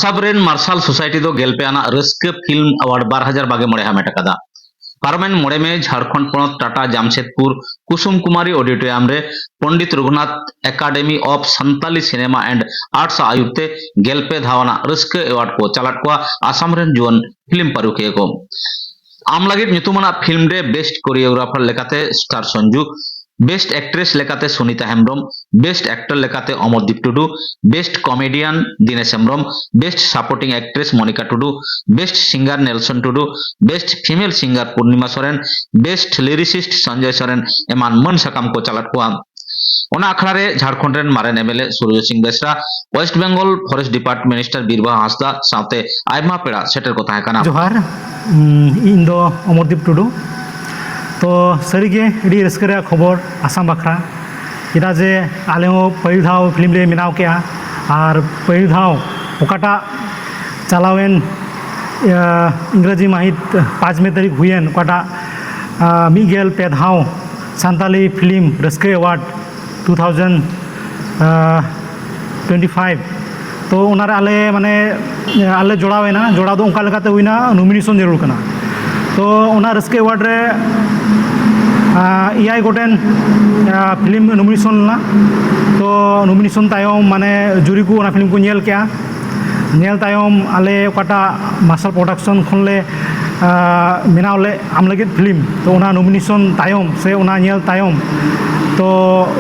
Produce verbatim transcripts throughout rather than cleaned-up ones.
ᱟᱥᱟᱢ ᱨᱮᱱ ᱢᱟᱨᱥᱟᱞ ᱥᱳᱥᱟᱭᱴᱤ ᱫᱚ ᱜᱮᱞ ᱯᱮ ᱟᱱᱟᱜ ᱨᱟᱹᱥᱠᱟᱹ ᱯᱷᱤᱞᱢ ᱮᱣᱟᱨᱰ ᱵᱟᱨ ᱦᱟᱡᱟᱨ ᱵᱟᱜᱮ ᱢᱚᱬᱮ ᱦᱟᱢᱮᱴ ᱟᱠᱟᱫᱟ᱾ ᱯᱟᱨᱚᱢᱮᱱ ᱢᱚᱬᱮ ᱢᱮ ᱡᱷᱟᱲᱠᱷᱚᱸᱰ ᱯᱚᱱᱚᱛ ᱴᱟᱴᱟ ᱡᱟᱢᱥᱮᱫᱽᱯᱩᱨ ᱠᱩᱥᱩᱢ ᱠᱩᱢᱟᱨᱤ ᱚᱰᱤᱴᱳᱨᱤᱭᱟᱢ ᱨᱮ Pandit Raghunath academy of Santali cinema and arts ᱟᱜ ᱟᱭᱩᱨ ᱛᱮ ᱜᱮᱞ ᱯᱮ ᱫᱷᱟᱣ ᱟᱱᱟᱜ ᱨᱟᱹᱥᱠᱟᱹ ᱮᱣᱟᱨᱰ ᱠᱚ ᱪᱟᱞᱟᱫ ᱠᱚᱣᱟ ᱟᱥᱟᱢ ᱨᱮᱱ ᱡᱩᱣᱟᱹᱱ ᱯᱷᱤᱞᱢ ᱯᱟᱹᱨᱩᱠᱷᱤᱭᱟᱹ ᱠᱚ᱾ ᱟᱢ ᱞᱟᱹᱜᱤᱫ ᱧᱩᱛᱩᱢ ᱟᱱᱟᱜ ᱯᱷᱤᱞᱢ ᱨᱮ ᱵᱮᱥᱴ ᱠᱳᱨᱤᱭᱳᱜᱨᱟᱯᱷᱟᱨ ᱞᱮᱠᱟᱛᱮ ᱥᱴᱟᱨ ᱥᱚᱧᱡᱩ, ᱵᱮᱥᱴ ᱮᱠᱴᱨᱮᱥ ᱞᱮᱠᱟᱛᱮ ᱥᱩᱱᱤᱛᱟ ᱦᱮᱢᱵᱨᱚᱢ, ᱵᱮᱥᱴ ᱮᱠᱴᱚᱨ ᱞᱮᱠᱟᱛᱮ Amardip Tudu, best comedian Dinesh Hembrom, best supporting actress Monika Tudu, best singer Nelson Tudu, best female singer Purnima Soren, best lyricist Sanjay Soren ᱮᱢᱟᱱ ᱢᱟᱹᱱ ᱥᱟᱠᱟᱢ ᱠᱚ ᱪᱟᱞᱟᱫ ᱠᱚᱣᱟ᱾ ᱚᱱᱟ ᱟᱠᱷᱲᱟ ᱨᱮ ᱡᱷᱟᱲᱠᱷᱚᱸᱰ ᱨᱮᱱ ᱢᱟᱨᱮᱱ M L A Surya Singh Besra, West Bengal forest department minister Birbaha Hansda ᱥᱟᱶᱛᱮ ᱟᱭᱢᱟ ᱯᱮᱲᱟ ᱥᱮᱴᱮᱨ ᱠᱚ ᱛᱟᱦᱮᱸ ᱠᱟᱱᱟ᱾ ᱡᱚᱦᱟᱨ, ᱩᱢ, ᱤᱧ ᱫᱚ ᱚᱢᱚᱨᱫᱤᱯ ᱴᱩᱰᱩ᱾ ᱛᱚ ᱥᱟᱹᱨᱤᱜᱮ ᱟᱹᱰᱤ ᱨᱟᱹᱥᱠᱟᱹ ᱨᱮᱭᱟᱜ ᱠᱷᱚᱵᱚᱨ ᱟᱥᱟᱢ ᱵᱟᱠᱷᱨᱟ, ᱪᱮᱫᱟᱜ ᱡᱮ ᱟᱞᱮ ᱦᱚᱸ ᱯᱟᱹᱦᱤᱞ ᱫᱷᱟᱣ ᱯᱷᱤᱞᱢ ᱞᱮ ᱵᱮᱱᱟᱣ ᱠᱮᱜᱼᱟ᱾ ᱟᱨ ᱯᱟᱹᱦᱤᱞ ᱫᱷᱟᱣ ᱚᱠᱟᱴᱟᱜ ᱪᱟᱞᱟᱣᱮᱱ, ᱤᱭᱟᱹ, ᱤᱝᱨᱟᱡᱤ ᱢᱟᱹᱦᱤᱛ ᱯᱟᱸᱪ ᱢᱮ ᱛᱟᱹᱨᱤᱠᱷ ᱦᱩᱭᱮᱱ, ᱚᱠᱟᱴᱟᱜ, ᱟᱸ, ᱢᱤᱫ ᱜᱮᱞ ᱯᱮ ᱫᱷᱟᱣ ᱥᱟᱱᱛᱟᱞᱤ ᱯᱷᱤᱞᱢ ᱨᱟᱹᱥᱠᱟᱹ award two thousand twenty five. ᱛᱚ ᱚᱱᱟᱨᱮ ᱟᱞᱮ ᱢᱟᱱᱮ ᱟᱞᱮ ᱡᱚᱲᱟᱣ ᱮᱱᱟ, ᱡᱚᱲᱟᱣ ᱫᱚ ᱚᱱᱠᱟ ᱞᱮᱠᱟᱛᱮ ᱦᱩᱭᱱᱟ, ᱱᱚᱢᱤᱱᱮᱥᱚᱱ ᱡᱟᱹᱨᱩᱲ ᱠᱟᱱᱟ᱾ ᱛᱚ ᱚᱱᱟ ᱨᱟᱹᱥᱠᱟᱹ ᱮᱣᱟᱨᱰ ᱨᱮ, ᱟᱸ, ᱮᱭᱟᱭ ᱜᱚᱴᱮᱱ, ᱟᱸ, ᱯᱷᱤᱞᱢ ᱱᱚᱢᱤᱱᱮᱥᱚᱱ ᱞᱮᱱᱟ᱾ ᱛᱚ ᱱᱚᱢᱤᱱᱮᱥᱚᱱ ᱛᱟᱭᱚᱢ ᱢᱟᱱᱮ ᱡᱩᱨᱤ ᱠᱚ ᱚᱱᱟ ᱯᱷᱤᱞᱢ ᱠᱚ ᱧᱮᱞ ᱠᱮᱜᱼᱟ᱾ ᱧᱮᱞ ᱛᱟᱭᱚᱢ ᱟᱞᱮ ᱚᱠᱟᱴᱟᱜ ᱢᱟᱨᱥᱟᱞ ᱯᱨᱚᱰᱟᱠᱥᱚᱱ ᱠᱷᱚᱱᱞᱮ, ᱟᱸ, ᱵᱮᱱᱟᱣ ᱞᱮᱫ ᱟᱢ ᱞᱟᱹᱜᱤᱫ ᱯᱷᱤᱞᱢ, ᱛᱚ ᱚᱱᱟ ᱱᱚᱢᱤᱱᱮᱥᱚᱱ ᱛᱟᱭᱚᱢ ᱥᱮ ᱚᱱᱟ ᱧᱮᱞ ᱛᱟᱭᱚᱢ, ᱛᱚ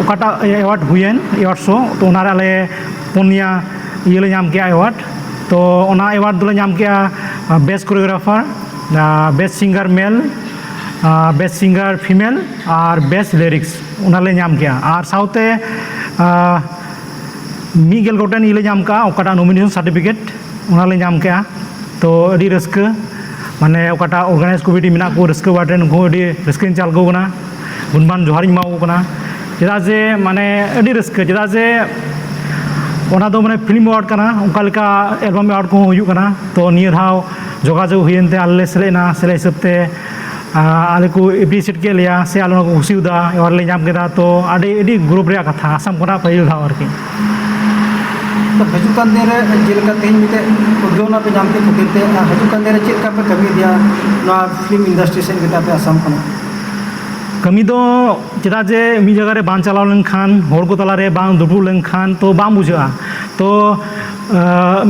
ᱚᱠᱟᱴᱟᱜ ᱮᱣᱟᱨᱰ ᱦᱩᱭᱮᱱ, ᱮᱣᱟᱨᱰ ᱥᱳ, ᱛᱚ ᱚᱱᱟᱨᱮ ᱟᱞᱮ ᱯᱩᱱᱭᱟ ᱤᱭᱟᱹ ᱞᱮ ᱧᱟᱢ ᱠᱮᱜᱼᱟ ᱮᱣᱟᱨᱰ᱾ ᱛᱚ ᱚᱱᱟ ᱮᱣᱟᱨᱰ ᱫᱚᱞᱮ ᱧᱟᱢ ᱠᱮᱜᱼᱟ, ᱟᱸ, ᱵᱮᱥᱴ ᱠᱳᱨᱤᱭᱳᱜᱨᱟᱯᱷᱟᱨ, ᱟᱸ, ᱵᱮᱥᱴ ᱥᱤᱝᱜᱟᱨ ᱢᱮᱞ, ᱟᱸ, ᱵᱮᱥᱴ ᱥᱤᱝᱜᱟᱨ ᱯᱷᱤᱢᱮᱞ ᱟᱨ ᱵᱮᱥᱴ ᱞᱤᱨᱤᱠᱥ, ᱚᱱᱟᱞᱮ ᱧᱟᱢ ᱠᱮᱜᱼᱟ᱾ ᱟᱨ ᱥᱟᱶᱛᱮ, ᱟᱸ, ᱢᱤᱫ ᱜᱮᱞ ᱜᱚᱴᱮᱱ ᱤᱭᱟᱹ ᱞᱮ ᱧᱟᱢ ᱠᱟᱜᱼᱟ, ᱚᱠᱟᱴᱟᱜ ᱱᱚᱢᱤᱱᱮᱥᱚᱱ ᱥᱟᱨᱴᱤᱯᱷᱤᱠᱮᱴ ᱚᱱᱟᱞᱮ ᱧᱟᱢ ᱠᱮᱜᱼᱟ᱾ ᱛᱚ ᱟᱹᱰᱤ ᱨᱟᱹᱥᱠᱟᱹ, ᱢᱟᱱᱮ ᱚᱠᱟᱴᱟᱜ ᱚᱨᱜᱟᱱᱟᱭᱤᱡᱽ ᱠᱚᱢᱤᱴᱤ ᱢᱮᱱᱟᱜ ᱠᱚ ᱨᱟᱹᱥᱠᱟᱹ ᱮᱣᱟᱨᱰ ᱨᱮ, ᱩᱱᱠᱩ ᱦᱚᱸ ᱟᱹᱰᱤ ᱨᱟᱹᱥᱠᱟᱹᱧ ᱪᱟᱞ ᱟᱠᱚ ᱠᱟᱱᱟ, ᱜᱩᱱᱢᱟᱱ ᱡᱚᱦᱟᱨᱤᱧ ᱮᱢᱟ ᱠᱚ ᱠᱟᱱᱟ᱾ ᱪᱮᱫᱟᱜ ᱡᱮ ᱢᱟᱱᱮ ᱟᱹᱰᱤ ᱨᱟᱹᱥᱠᱟᱹ, ᱪᱮᱫᱟᱜ ᱡᱮ ᱚᱱᱟ ᱫᱚ ᱢᱟᱱᱮ ᱯᱷᱤᱞᱢ ᱮᱣᱟᱨᱰ ᱠᱟᱱᱟ, ᱚᱱᱠᱟ ᱞᱮᱠᱟ ᱮᱞᱵᱟᱢ ᱮᱣᱟᱨᱰ ᱠᱚᱦᱚᱸ ᱦᱩᱭᱩᱜ ᱠᱟᱱᱟ᱾ ᱛᱚ ᱱᱤᱭᱟᱹ ᱫᱷᱟᱣ ᱡᱳᱜᱟᱡᱳᱜᱽ ᱦᱩᱭᱮᱱ ᱛᱮ ᱟᱞᱮ ᱞᱮ ᱥᱮᱞᱮᱫ ᱮᱱᱟ, ᱥᱮᱞᱮᱫ ᱦᱤᱥᱟᱹᱵ ᱛᱮ ᱟᱨ ᱟᱞᱮ ᱠᱚ ᱮᱯᱨᱤᱥᱤᱭᱮᱴ ᱠᱮᱫ ᱞᱮᱭᱟ ᱥᱮ ᱟᱞᱮ ᱚᱱᱟ ᱠᱚ ᱠᱩᱥᱤᱣᱟᱫᱟ, ᱮᱣᱟᱨᱰ ᱞᱮ ᱧᱟᱢ ᱠᱮᱫᱟ᱾ ᱛᱚ ᱟᱹᱰᱤ, ᱟᱹᱰᱤ ᱜᱚᱨᱚᱵᱽ ᱨᱮᱭᱟᱜ ᱠᱟᱛᱷᱟ, ᱟᱥᱟᱢ ᱠᱷᱚᱱᱟᱜ ᱯᱟᱹᱦᱤᱞ ᱫᱷᱟᱣ ᱟᱨᱠᱤ᱾ ᱦᱤᱡᱩᱜ ᱠᱟᱱ ᱫᱤᱱ ᱨᱮ ᱡᱮᱞᱮᱠᱟ ᱛᱮᱦᱮᱧ ᱢᱤᱫᱴᱮᱡ ᱩᱫᱽᱜᱟᱹᱣᱱᱟ ᱯᱮ ᱧᱟᱢ ᱠᱮᱫ ᱠᱷᱟᱹᱛᱤᱨ ᱛᱮ, ᱟᱨ ᱦᱤᱡᱩᱜ ᱠᱟᱱ ᱫᱤᱱ ᱨᱮ ᱪᱮᱫ ᱞᱮᱠᱟ ᱯᱮ ᱠᱟᱹᱢᱤ ᱤᱫᱤᱭᱟ ᱱᱚᱣᱟ ᱯᱷᱤᱞᱢ ᱤᱱᱰᱟᱥᱴᱨᱤ ᱥᱮᱫ ᱜᱮ ᱟᱯᱮ ᱟᱥᱟᱢ ᱠᱷᱚᱱᱟᱜ? ᱠᱟᱹᱢᱤ ᱫᱚ ᱪᱮᱫᱟᱜ ᱡᱮ ᱢᱤᱫ ᱡᱟᱭᱜᱟ ᱨᱮ ᱵᱟᱝ ᱪᱟᱞᱟᱣ ᱞᱮᱱᱠᱷᱟᱱ, ᱦᱚᱲ ᱠᱚ ᱛᱟᱞᱟᱨᱮ ᱵᱟᱝ ᱫᱩᱯᱲᱩᱵ ᱞᱮᱱᱠᱷᱟᱱ ᱛᱚ ᱵᱟᱝ ᱵᱩᱡᱷᱟᱹᱜᱼᱟ᱾ ᱛᱚ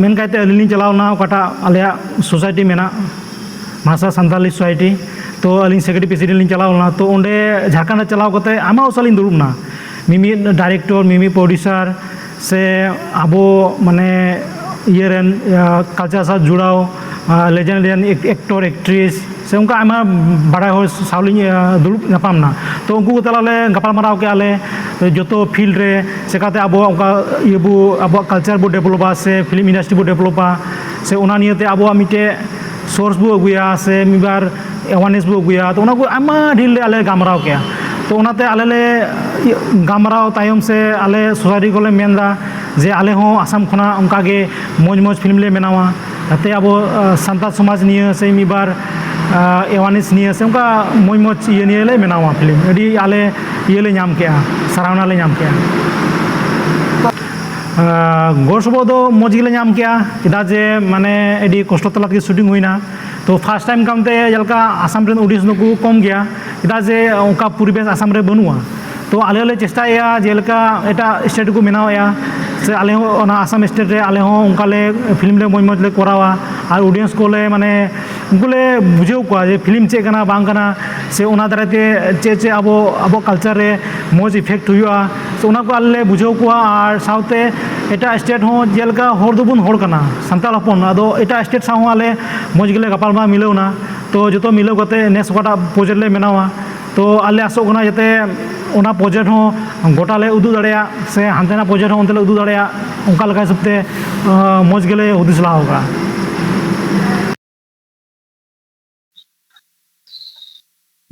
ᱢᱮᱱ ᱠᱟᱭᱛᱮ ᱟᱹᱞᱤᱧ ᱞᱤᱧ ᱪᱟᱞᱟᱣ ᱞᱮᱱᱟ ᱚᱠᱟᱴᱟᱜ ᱟᱞᱮᱭᱟᱜ ᱥᱳᱥᱟᱭᱴᱤ ᱢᱮᱱᱟᱜ, ᱢᱟᱥᱟ ᱥᱟᱱᱛᱟᱞᱤ ᱥᱳᱥᱟᱭᱴᱤ᱾ ᱛᱚ ᱟᱹᱞᱤᱧ ᱥᱮᱠᱨᱮᱴᱟᱨᱤ ᱯᱨᱮᱥᱤᱰᱮᱱᱴ ᱞᱤᱧ ᱪᱟᱞᱟᱣ ᱞᱮᱱᱟ᱾ ᱛᱚ ᱚᱸᱰᱮ ᱡᱷᱟᱲᱠᱷᱚᱸᱰ ᱨᱮ ᱪᱟᱞᱟᱣ ᱠᱟᱛᱮ ᱟᱭᱢᱟ ᱩᱥᱟᱹ ᱞᱤᱧ ᱫᱩᱲᱩᱵ ᱮᱱᱟ, ᱢᱤᱢᱤᱫ ᱰᱟᱭᱨᱮᱠᱴᱚᱨ, ᱢᱤᱢᱤᱫ ᱯᱨᱚᱰᱭᱩᱥᱟᱨ, ᱥᱮ ᱟᱵᱚ ᱢᱟᱱᱮ ᱤᱭᱟᱹ ᱨᱮᱱ, ᱟᱸ, ᱠᱟᱞᱪᱟᱨ ᱥᱟᱶ ᱡᱚᱲᱟᱣ, ᱟᱸ, ᱞᱮᱡᱮᱱᱰ ᱨᱮᱱ ᱮᱠ-, ᱮᱠᱴᱚᱨ, ᱮᱠᱴᱨᱮᱥ, ᱥᱮ ᱚᱱᱠᱟ ᱟᱭᱢᱟ ᱵᱟᱲᱟᱭ ᱦᱚᱲ ᱥᱟᱶ ᱞᱤᱧ, ᱟᱸ, ᱫᱩᱲᱩᱵ ᱧᱟᱯᱟᱢ ᱮᱱᱟ᱾ ᱛᱚ ᱩᱱᱠᱩ ᱠᱚ ᱛᱟᱞᱟ ᱞᱮ ᱜᱟᱯᱟᱞᱢᱟᱨᱟᱣ ᱠᱮᱜᱼᱟ ᱞᱮ, ᱡᱚᱛᱚ ᱯᱷᱤᱞᱰ ᱨᱮ ᱪᱮᱠᱟᱛᱮ ᱟᱵᱚᱣᱟᱜ ᱚᱱᱠᱟ ᱤᱭᱟᱹ ᱵᱚ, ᱟᱵᱚᱣᱟᱜ ᱠᱟᱞᱪᱟᱨ ᱵᱚ ᱰᱮᱵᱷᱞᱚᱯᱟ ᱥᱮ ᱯᱷᱤᱞᱢ ᱤᱱᱰᱟᱥᱴᱨᱤ ᱵᱚ ᱰᱮᱵᱷᱞᱚᱯᱟ, ᱥᱮ ᱚᱱᱟ ᱱᱤᱭᱮᱛᱮ ᱟᱵᱚᱣᱟᱜ ᱢᱤᱫᱴᱮᱡ ᱥᱳᱨᱥ ᱵᱚ ᱟᱹᱜᱩᱭᱟ ᱥᱮ ᱢᱤᱫ ᱵᱟᱨ ᱮᱣᱟᱨᱱᱮᱥ ᱵᱚ ᱟᱹᱜᱩᱭᱟ᱾ ᱛᱚ ᱚᱱᱟ ᱠᱚ ᱟᱭᱢᱟ ᱰᱷᱮᱨ ᱞᱮ ᱟᱞᱮ ᱜᱟᱞᱢᱟᱨᱟᱣ ᱠᱮᱜᱼᱟ᱾ ᱛᱚ ᱚᱱᱟᱛᱮ ᱟᱞᱮ ᱞᱮ ᱜᱟᱞᱢᱟᱨᱟᱣ ᱛᱟᱭᱚᱢ ᱥᱮ ᱟᱞᱮ ᱥᱳᱥᱟᱭᱴᱤ ᱠᱚᱞᱮ ᱢᱮᱱ ᱮᱫᱟ ᱡᱮ ᱟᱞᱮ ᱦᱚᱸ ᱟᱥᱟᱢ ᱠᱷᱚᱱᱟᱜ ᱚᱱᱠᱟ ᱜᱮ ᱢᱚᱡᱽ ᱢᱚᱡᱽ ᱯᱷᱤᱞᱢ ᱞᱮ ᱵᱮᱱᱟᱣᱟ, ᱡᱟᱛᱮ ᱟᱵᱚ, ᱟᱸ, ᱥᱟᱱᱛᱟᱲ ᱥᱚᱢᱟᱡᱽ ᱱᱤᱭᱟᱹ ᱥᱮ ᱢᱤᱫ ᱵᱟᱨ, ᱟᱸ, ᱮᱣᱟᱨᱱᱮᱥ ᱱᱤᱭᱟᱹ ᱥᱮ ᱚᱱᱠᱟ ᱢᱚᱡᱽ ᱢᱚᱡᱽ ᱤᱭᱟᱹ ᱱᱤᱭᱟᱹ ᱞᱮ ᱵᱮᱱᱟᱣᱟ ᱯᱷᱤᱞᱢ᱾ ᱟᱹᱰᱤ ᱟᱞᱮ ᱤᱭᱟᱹ ᱞᱮ ᱧᱟᱢ ᱠᱮᱜᱼᱟ, ᱥᱟᱨᱦᱟᱣᱱᱟ ᱞᱮ ᱧᱟᱢ ᱠᱮᱜᱼᱟ᱾ ᱟᱸ, ᱜᱚᱲᱚ ᱥᱚᱯᱚᱦᱚᱫ ᱫᱚ ᱢᱚᱡᱽ ᱜᱮᱞᱮ ᱧᱟᱢ ᱠᱮᱜᱼᱟ, ᱪᱮᱫᱟᱜ ᱡᱮ ᱢᱟᱱᱮ ᱟᱹᱰᱤ ᱠᱚᱥᱴᱚ ᱛᱟᱞᱟ ᱛᱮᱜᱮ ᱥᱩᱴᱤᱝ ᱦᱩᱭᱱᱟ᱾ ᱛᱚ ᱯᱷᱟᱥᱴ ᱴᱟᱭᱤᱢ ᱠᱟᱱᱛᱮ ᱡᱮᱞᱮᱠᱟ ᱟᱥᱟᱢ ᱨᱮᱱ ᱚᱰᱤᱭᱮᱱᱥ ᱫᱚᱠᱚ ᱠᱚᱢ ᱜᱮᱭᱟ, ᱪᱮᱫᱟᱜ ᱡᱮ ᱚᱱᱠᱟ ᱯᱚᱨᱤᱵᱮᱥ ᱟᱥᱟᱢ ᱨᱮ ᱵᱟᱹᱱᱩᱜᱼᱟ᱾ ᱛᱚ ᱟᱞᱮ ᱦᱚᱸᱞᱮ ᱪᱮᱥᱴᱟᱭᱮᱫᱼᱟ ᱡᱮᱞᱮᱠᱟ ᱮᱴᱟᱜ ᱥᱴᱮᱴ ᱨᱮᱠᱚ ᱵᱮᱱᱟᱣᱮᱫᱼᱟ, ᱥᱮ ᱟᱞᱮ ᱦᱚᱸ ᱚᱱᱟ ᱟᱥᱟᱢ ᱥᱴᱮᱴ ᱨᱮ ᱟᱞᱮ ᱦᱚᱸ ᱚᱱᱠᱟ ᱞᱮ ᱯᱷᱤᱞᱢ ᱞᱮ ᱢᱚᱡᱽ ᱢᱚᱡᱽ ᱞᱮ ᱠᱚᱨᱟᱣᱟ, ᱟᱨ ᱚᱰᱤᱭᱮᱱᱥ ᱠᱚᱞᱮ ᱢᱟᱱᱮ ᱩᱱᱠᱩ ᱞᱮ ᱵᱩᱡᱷᱟᱹᱣ ᱠᱚᱣᱟ ᱡᱮ ᱯᱷᱤᱞᱢ ᱪᱮᱫ ᱠᱟᱱᱟ ᱵᱟᱝ ᱠᱟᱱᱟ, ᱥᱮ ᱚᱱᱟ ᱫᱟᱨᱟᱭ ᱛᱮ ᱪᱮᱫ ᱪᱮᱫ ᱟᱵᱚ, ᱟᱵᱚᱣᱟᱜ ᱠᱟᱞᱪᱟᱨ ᱨᱮ ᱢᱚᱡᱽ ᱤᱯᱷᱮᱠᱴ ᱦᱩᱭᱩᱜᱼᱟ, ᱥᱮ ᱚᱱᱟ ᱠᱚ ᱟᱞᱮ ᱞᱮ ᱵᱩᱡᱷᱟᱹᱣ ᱠᱚᱣᱟ᱾ ᱟᱨ ᱥᱟᱶᱛᱮ ᱮᱴᱟᱜ ᱥᱴᱮᱴ ᱦᱚᱸ ᱡᱮᱞᱮᱠᱟ ᱦᱚᱲ ᱫᱚᱵᱚᱱ ᱦᱚᱲ ᱠᱟᱱᱟ ᱥᱟᱱᱛᱟᱲ ᱦᱚᱯᱚᱱ, ᱟᱫᱚ ᱮᱴᱟᱜ ᱥᱴᱮᱴ ᱥᱟᱶ ᱦᱚᱸ ᱟᱞᱮ ᱢᱚᱡᱽ ᱜᱮᱞᱮ ᱜᱟᱯᱟᱞᱢᱟᱨᱟᱣ ᱢᱤᱞᱟᱹᱣ ᱮᱱᱟ᱾ ᱛᱚ ᱡᱚᱛᱚ ᱢᱤᱞᱟᱹᱣ ᱠᱟᱛᱮ ᱱᱮᱥ ᱚᱠᱟᱴᱟᱜ ᱯᱨᱚᱡᱮᱠᱴ ᱞᱮ ᱵᱮᱱᱟᱣᱟ, ᱛᱚ ᱟᱞᱮ ᱟᱥᱚᱜ ᱠᱟᱱᱟ ᱡᱟᱛᱮ ᱚᱱᱟ ᱯᱨᱚᱡᱮᱠᱴ ᱦᱚᱸ ᱜᱚᱴᱟ ᱞᱮ ᱩᱫᱩᱜ ᱫᱟᱲᱮᱭᱟᱜ, ᱥᱮ ᱦᱟᱱᱛᱮ ᱱᱟ ᱯᱨᱚᱡᱮᱠᱴ ᱦᱚᱸ ᱚᱱᱛᱮ ᱞᱮ ᱩᱫᱩᱜ ᱫᱟᱲᱮᱭᱟᱜ, ᱚᱱᱠᱟ ᱞᱮᱠᱟ ᱦᱤᱥᱟᱹᱵ ᱛᱮ, ᱟᱸ, ᱢᱚᱡᱽ ᱜᱮᱞᱮ ᱦᱩᱫᱤᱥ ᱞᱟᱦᱟ ᱟᱠᱟᱫᱼᱟ᱾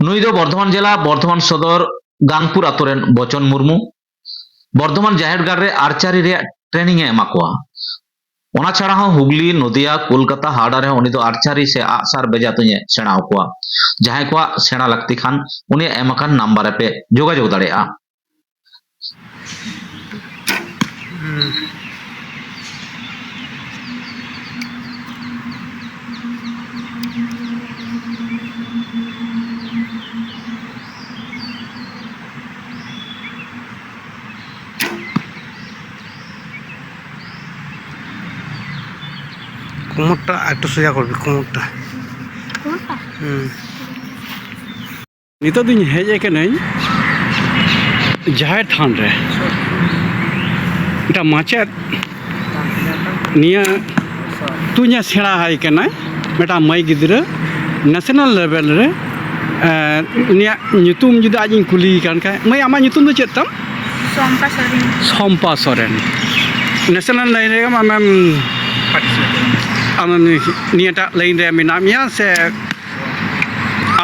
ᱱᱩᱭ ᱫᱚ ᱵᱚᱨᱫᱷᱚᱢᱟᱱ ᱡᱮᱞᱟ ᱵᱚᱨᱫᱷᱚᱢᱟᱱ ᱥᱚᱫᱚᱨ ᱜᱟᱝᱯᱩᱨ ᱟᱛᱳ ᱨᱮᱱ ᱵᱚᱪᱚᱱ ᱢᱩᱨᱢᱩ᱾ ᱵᱚᱨᱫᱷᱚᱢᱟᱱ ᱡᱟᱦᱮᱨ ᱜᱟᱲ ᱨᱮ ᱟᱨᱪᱟᱨᱤ ᱨᱮᱭᱟᱜ ᱴᱨᱮᱱᱤᱝ ᱮ ᱮᱢᱟ ᱠᱚᱣᱟ᱾ ᱚᱱᱟ ᱪᱷᱟᱲᱟ ᱦᱚᱸ ᱦᱩᱜᱽᱞᱤ, ᱱᱚᱫᱤᱭᱟ, ᱠᱳᱞᱠᱟᱛᱟ, ᱦᱟᱣᱲᱟ ᱨᱮᱦᱚᱸ ᱩᱱᱤ ᱫᱚ ᱟᱨᱪᱟᱨᱤ ᱥᱮ ᱟᱜᱼᱥᱟᱨ ᱵᱮᱡᱷᱟ ᱛᱩᱧ ᱮ ᱥᱮᱬᱟ ᱟᱠᱚᱣᱟ᱾ ᱡᱟᱦᱟᱸᱭ ᱠᱚᱣᱟᱜ ᱥᱮᱬᱟ ᱞᱟᱹᱠᱛᱤ ᱠᱷᱟᱱ ᱩᱱᱤᱭᱟᱜ ᱮᱢ ᱟᱠᱟᱱ ᱱᱟᱢᱵᱟᱨ ᱨᱮᱯᱮ ᱡᱳᱜᱟᱡᱳᱜᱽ ᱫᱟᱲᱮᱭᱟᱜᱼᱟ᱾ কোমরটা একটু সোজা করবি, কোমরটা। কোমরটা? হুম। ᱱᱤᱛᱚᱜ ᱫᱚᱧ ᱦᱮᱡ ᱟᱠᱟᱱᱟᱹᱧ ᱡᱟᱦᱮᱨ ᱛᱷᱟᱱ ᱨᱮ᱾ ᱢᱤᱫᱴᱟᱝ ᱢᱟᱪᱮᱫ ᱱᱤᱭᱟᱹ ᱛᱩᱧᱮ ᱥᱮᱬᱟ ᱟᱭ ᱠᱟᱱᱟᱭ, ᱢᱤᱫᱴᱟᱝ ᱢᱟᱹᱭ ᱜᱤᱫᱽᱨᱟᱹ ᱱᱮᱥᱱᱟᱞ ᱞᱮᱵᱮᱞ ᱨᱮ᱾ ᱮᱸ, ᱩᱱᱤᱭᱟᱜ ᱧᱩᱛᱩᱢ ᱡᱩᱫᱤ ᱟᱡ ᱤᱧ ᱠᱩᱞᱤᱭᱮ ᱠᱟᱱ ᱠᱷᱟᱡ, ᱢᱟᱹᱭ, ᱟᱢᱟᱜ ᱧᱩᱛᱩᱢ ᱫᱚ ᱪᱮᱫ ᱛᱟᱢ? ᱥᱚᱢᱯᱟ ᱥᱚᱨᱮᱱ᱾ ᱥᱚᱢᱯᱟ ᱥᱚᱨᱮᱱ᱾ ᱱᱮᱥᱱᱟᱞ ᱞᱟᱭᱤᱱ ᱨᱮ ᱟᱢᱮᱢ, ᱟᱢᱮᱢ ᱱᱤᱭᱟᱹᱴᱟᱜ ᱞᱟᱭᱤᱱ ᱨᱮ ᱢᱮᱱᱟᱜ ᱢᱮᱭᱟ ᱥᱮ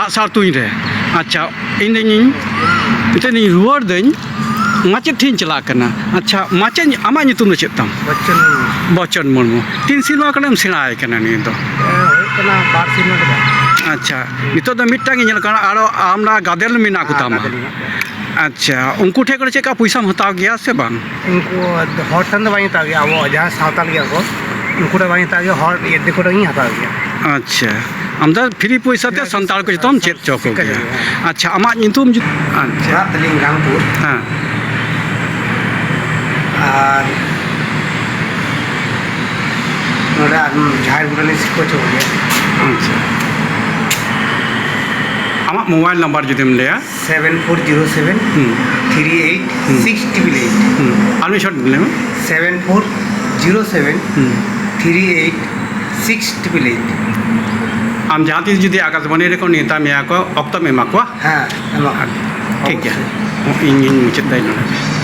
ᱟᱜᱼᱥᱟᱨ ᱛᱩᱧ ᱨᱮ? ᱟᱪᱪᱷᱟ, ᱤᱧ ᱫᱚᱧ, ᱱᱤᱛᱚᱜ ᱤᱧ ᱨᱩᱣᱟᱹᱲ ᱫᱟᱹᱧ, ᱢᱟᱪᱮᱫ ᱴᱷᱮᱱ ᱤᱧ ᱪᱟᱞᱟᱜ ᱠᱟᱱᱟ᱾ ᱟᱪᱪᱷᱟ, ᱢᱟᱪᱮᱫ, ᱟᱢᱟᱜ ᱧᱩᱛᱩᱢ ᱫᱚ ᱪᱮᱫ ᱛᱟᱢ? ᱵᱚᱪᱪᱚᱱ ᱢᱩᱨᱢᱩ᱾ ᱵᱚᱪᱚᱱ ᱢᱩᱨᱢᱩ᱾ ᱛᱤᱱ ᱥᱮᱨᱢᱟ ᱠᱷᱚᱱᱮᱢ ᱥᱮᱬᱟ ᱟᱭ ᱠᱟᱱᱟ ᱱᱤᱭᱟᱹ ᱫᱚ? ᱮ, ᱦᱩᱭᱩᱜ ᱠᱟᱱᱟ ᱵᱟᱨ ᱥᱮᱨᱢᱟ ᱞᱮᱠᱟ᱾ ᱟᱪᱪᱷᱟ, ᱱᱤᱛᱚᱜ ᱫᱚ ᱢᱤᱫᱴᱟᱝ ᱜᱮ ᱧᱮᱞᱚᱜ ᱠᱟᱱᱟ, ᱟᱨᱚ ᱟᱢ ᱜᱟᱫᱮᱞ ᱢᱮᱱᱟᱜ ᱠᱚ ᱦᱮᱸ, ᱛᱟᱢᱟ᱾ ᱜᱟᱫᱮᱞ ᱢᱮᱱᱟᱜ ᱠᱚᱣᱟ᱾ ᱟᱪᱪᱷᱟ, ᱩᱱᱠᱩ ᱴᱷᱮᱱ ᱠᱷᱚᱱ ᱪᱮᱫ ᱞᱮᱠᱟ ᱯᱚᱭᱥᱟᱢ ᱦᱟᱛᱟᱣ ᱜᱮᱭᱟ ᱥᱮ ᱵᱟᱝ? ᱩᱱᱠᱩ ᱦᱚᱲ ᱴᱷᱮᱱ ᱫᱚ ᱵᱟᱹᱧ ᱦᱟᱛᱟᱣ ᱜᱮᱭᱟ, ᱟᱵᱚ ᱡᱟᱦᱟᱸ ᱥᱟᱶᱛᱟᱞ ᱜᱮᱭᱟ ᱠᱚ, ᱩᱱᱠᱩ ᱴᱷᱮᱱ ᱵᱟᱹᱧ ᱦᱟᱛᱟᱣ ᱜᱮᱭᱟ, ᱦᱚᱲ ᱫᱤᱠᱩ ᱴᱷᱮᱱ ᱜᱤᱧ ᱦᱟᱛᱟᱣ ᱜᱮᱭᱟ᱾ ᱟᱪᱪᱷᱟ, ᱟᱢ ᱫᱚ ᱯᱷᱨᱤ ᱯᱚᱭᱥᱟ ᱛᱮ ᱦᱮᱸ, ᱥᱟᱱᱛᱟᱲ ᱠᱚ ᱡᱚᱛᱚᱢ ᱪᱮᱫ ᱦᱚᱪᱚ ᱥᱤᱠᱠᱷᱟ ᱠᱚᱜᱮᱭᱟ᱾ ᱡᱟᱹᱨᱩᱲ, ᱦᱮᱸ᱾ ᱟᱪᱪᱷᱟ, ᱟᱢᱟᱜ ᱧᱩᱛᱩᱢ ᱡᱩ-, ᱟᱪᱪᱷᱟ᱾ ᱚᱲᱟᱜ ᱛᱟᱹᱞᱤᱧ ᱜᱟᱝᱯᱩᱨ᱾ ᱦᱮᱸ᱾ ᱟᱨ ᱱᱚᱰᱮ ᱟᱨ ᱡᱟᱦᱮᱨ ᱵᱩᱴᱟᱹ ᱞᱤᱧ ᱥᱤᱠᱷᱟᱹᱣ ᱦᱚᱪᱚ ᱠᱚᱜᱮᱭᱟ᱾ ᱟᱪᱪᱷᱟ᱾ ᱟᱢᱟᱜ ᱢᱳᱵᱟᱭᱤᱞ ᱱᱟᱢᱵᱟᱨ ᱡᱩᱫᱤᱢ ᱞᱟᱹᱭᱟ᱾ ᱥᱮᱵᱷᱮᱱ ᱯᱷᱳᱨ ᱡᱤᱨᱳ ᱥᱮᱵᱷᱮᱱ ᱦᱩᱸ᱾ Three eight six triple eight. ᱦᱩᱸ᱾ ᱟᱨ ᱢᱤᱫ ᱪᱷᱚᱴ ᱞᱟᱹᱭ ᱢᱮ᱾ ᱥᱮᱵᱷᱮᱱ ᱯᱷᱳᱨ ᱡᱤᱨᱳ ᱥᱮᱵᱷᱮᱱ ᱦᱩᱸ᱾ Three eight six triple eight. ᱟᱢ ᱡᱟᱦᱟᱸ ᱛᱤᱥ ᱡᱩᱫᱤ ᱟᱠᱟᱥᱵᱟᱬᱤ ᱨᱮᱠᱚ ᱱᱮᱣᱛᱟ ᱢᱮᱭᱟ ᱠᱚ, ᱚᱠᱛᱚᱢ ᱮᱢᱟ ᱠᱚᱣᱟ? ᱦᱮᱸ, ᱮᱢᱟ ᱠᱚᱣᱟ᱾ ᱴᱷᱤᱠ ᱜᱮᱭᱟ᱾ ᱚᱵᱚᱥᱥᱳᱭ᱾ ᱤᱧ, ᱤᱧ ᱢᱩᱪᱟᱹᱫ ᱫᱟᱹᱧ ᱱᱚᱰᱮ᱾